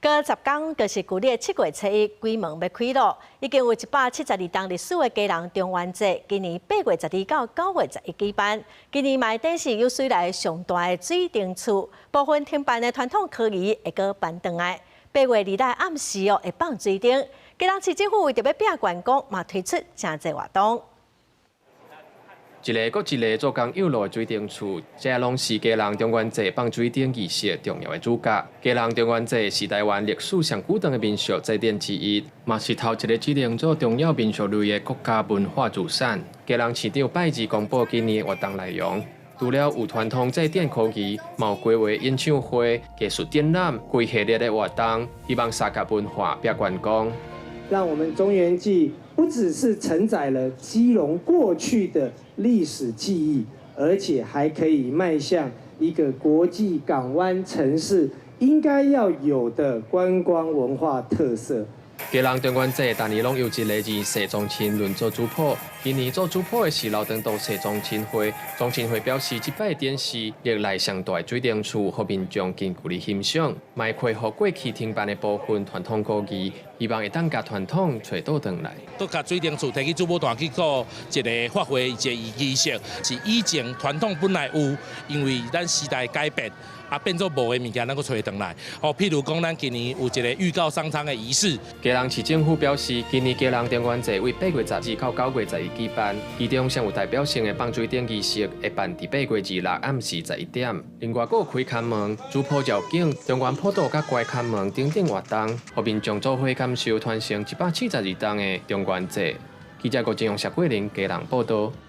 過10工就是舊曆7月初一，鬼門欲開囉。已經有172冬歷史的基隆中元節，今年8月12到9月11舉辦。今年嘛會是有史以來上大的水燈厝，部分停辦的傳統科儀會閣搬轉來。8月26暗時哦，會放水燈。基隆市政府為著欲拚觀光，嘛推出誠濟活動。一个閣一个做工幼路的水燈厝，這攏是基隆中元節放水燈儀式重要的主角。基隆中元節是台灣歷史上古長的民俗祭典之一，嘛是頭一个指定做重要民俗類的國家文化資產。基隆市長拜二公布今年活動內容，除了有傳統祭典科儀，嘛有規劃演唱會、藝術展覽、規系列的活動，希望相佮文化拚觀光。讓我們中元祭不只是承載了基隆過去的歷史記憶，而且還可以邁向一個國際港灣城市應該要有的觀光文化特色。基隆中元節，逐年攏由一个二世宗親輪做主普。今年做主普的是老長道世宗親會。宗親會表示，這擺展示歷來上大水燈厝，予民眾近距離欣賞，嘛會恢復過去停辦的部分傳統古儀，希望會當共傳統揣倒轉來。閣共水燈厝提去主母壇去做一个發揮一个儀式，是以前傳統本來有，因為咱時代改變。啊，變做無的物件，咱閣揣轉來。哦，譬如講，咱今年有一个預告上蒼的儀式。基隆市政府表示，今年基隆中元節為8月12到9月11舉辦，其中上有代表性的放水燈儀式會辦佇8月26暗時11點。另外，閣有開龕門、主普繞境、中元普渡佮關龕門等等活動，予民眾做伙感受傳承172冬的中元節。記者郭金勇、謝桂玲基隆報道。